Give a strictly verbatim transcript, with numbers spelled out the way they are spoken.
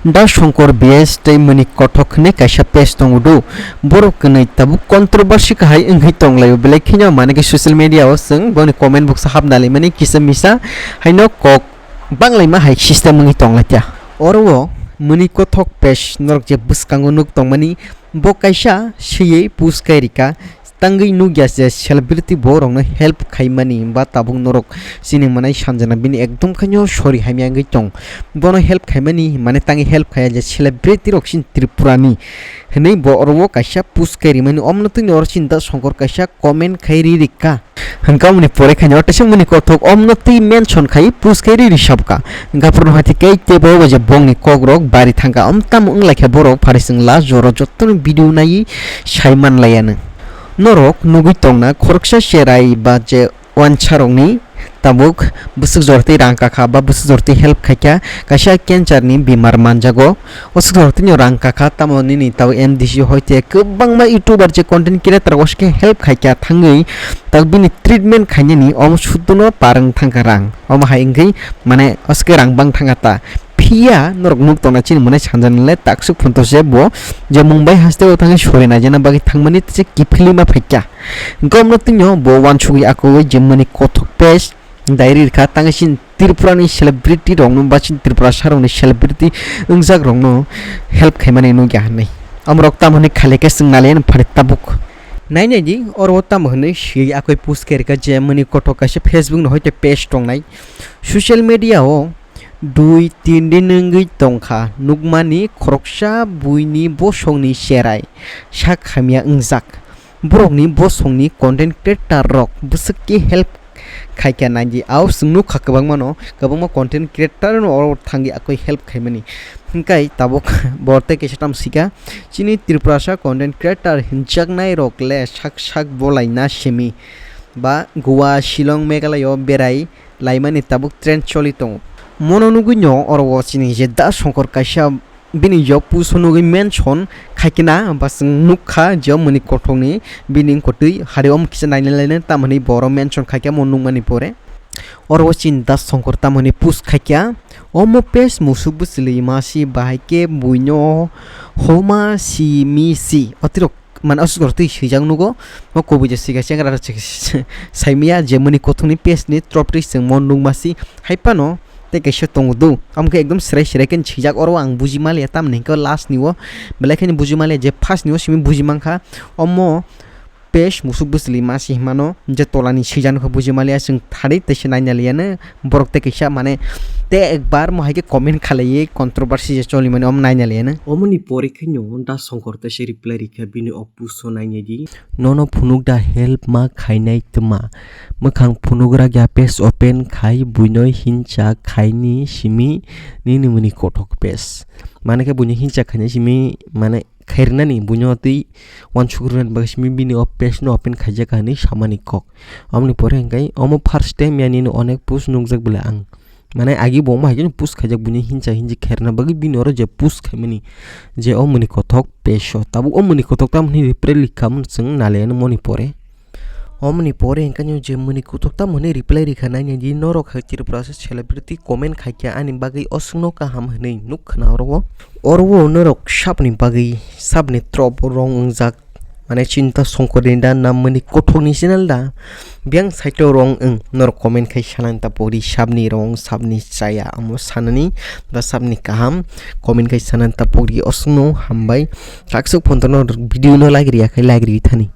Da Shankar B S tei Manik Kothok hinwi kaisa page tongo do. Borok kwnwi tabuk controversy kahai wngwi tonglaio, belai kheno manwi khe social media o chwng boni comment box o hapna laimani kisa misa haino kok banglaima hai system wngwi tonglaikha. Oro o Manik Kothok page norok je bwskango nuk tongmani, bo kaisa swiwi post khairika, tangwi nukya je celebrity borokno help khaimani ba tabuk norok chini manai Sanjana bini ekdom khaino sorry hamya wngwi tong. Bono help khaimani hwnmani tangwi help khaiya je celebrity rok chini Tripura ni hinwi bo oro o kaisa post kairimani, omno tini oro chini Da Shankar kaisa comment khai ri rikha. Hwnkha omoni pore khaino teisa Manik Kothok omno twi mention khai post khai ri risabkha. Hwnkha phuru hati kei tebo bo je bongni kokrok bari thangkha, om tamo wnglaikha borok phari chwng last joro jottoni video naiwi sai manlaianw. Norok nugwi tongna khoroksa cherai ba je wansarokni tabuk bwswk jortwi rang kakha ba bwswk jortwi help khaikha, kaisa cancer ni bimar manjago. O swk jortwino rang kakha, tamo nini tabuk M D C hoite kwbangma YouTuber je content creator waskhe help khaikha thangwi tabuk bini treatment khainani omo suddono parwng thangkha rang. Omo hai wngwi mane oske rang bang thangkha ta. Phiya norok nuk tongna chini mwnai Sanjana le taksuk phunto se bo je Mumbai haste o thangwi sori naijana bagwi thangmani tse kiphilima phaikha. Gomno twnyo bo wansugwi akogwi je Manik Kothok page diary rikha, tangwi chini Tripura ni celebrity rokno ba chini Tripura sarokni celebrity wngjak rokno help khaimani nukya hinwi. Amorok tamo hinwi khailai khe chwng naliya phari tabuk. Nai nai di, oro o tamo hinwi swi akoi post khe rikha je Manik Kothok kaisa Facebook ni hoite page tongnai. Social media o dui tin din wngwi tongkha nukmani khoroksa buini bosongni cherai sak hamya wngjak. Borokni bosongni content creator rok bwswk khe help khaikha naidi. Ao chwng nukha kwbangmano, kwbangma content creator no oro thangwi akoi help khaimani. Hwnkhe tabuk bo tei kaisa tamo swikha, chini Tripurasa content creator hinjaknai rok le sak sak bolai na simi ba Goa, Shillong, Meghalaya o berai laimani tabuk trend choli tongo. Mono nugwi no oro o chini je Da Shankar kaisa bini job post o nugwi mention khaikhe na ba chwng nukha je o Manik Kothokni bini wngkotwi hari omo kisa naina laina tamoni bo oro mention khaikhe omo nukmani pore. Oro o chini Da Shankar tamoni post khaikha, omo page musuk bwchwlwi masi bahai khe buino homa simi si. Otirok mane aswk rok twi swijak nugo, o kubui je swikha chengra rok saimaya je Manik Kothokni page ni trop twi chwngmo nukmasi. Hai phano tei kaisa tongo do, omo khe ekdom serai serai khe swijak, oro ang buji maliya tamni hwnkhe last ni o belai kheno buji maliya je first ni o simi buji mankha. Omo page musuk bwchwlwi masi hinmano je tolani swijak nokha buji maliya, chwng thari tei se naina liyano. Borok tei kaisa mane tei ekbar mo hai khe comment khalaiwi controversy je cholimani omo naina liyano. Omoni pore khe no Da Shankar tei se reply rikha bini o post o nainai di. Nono phunuk da help ma khainai twma. Mwkhang phunugra ya page open khai buino hincha khaini simi nini Manik Kothok page. Mane khe buino hincha khaini simi mane khairnani buino twi wansuk rwnani bagwi simi bini o page no open khaijak hinwi samani kok. Omoni pore hwnkhe omo first time ya nini onek post nukjak bwle ang. Mane agi bo omo hai kheno post khaijak buino hincha hinji khairna bagwi bini oro je post khaimani je o Manik Kothok page o. Tabuk o Manik Kothok tamoni reply rikha mun chwng naliya moni pore. Omoni pore hwnkhe je Manik Kothok tamoni reply rikha nainai di norok hai Tripura se celebrity comment khaikha ani bagwi oswkno kaham hinwi nuk khna oro o. Oro o norok sabni bagwi sabni trop wrong wngjak. Mane chini Da Shankar ni da na Manik Kothok ni channel da. Biyang side o wrong wng norok comment khai sanani ta pori sabni wrong sabni chaya omo sanani ba sabni kaham comment khai sanani ta pori oswkno hambai. Takswk phone tono video no like riya khai like riwi thani.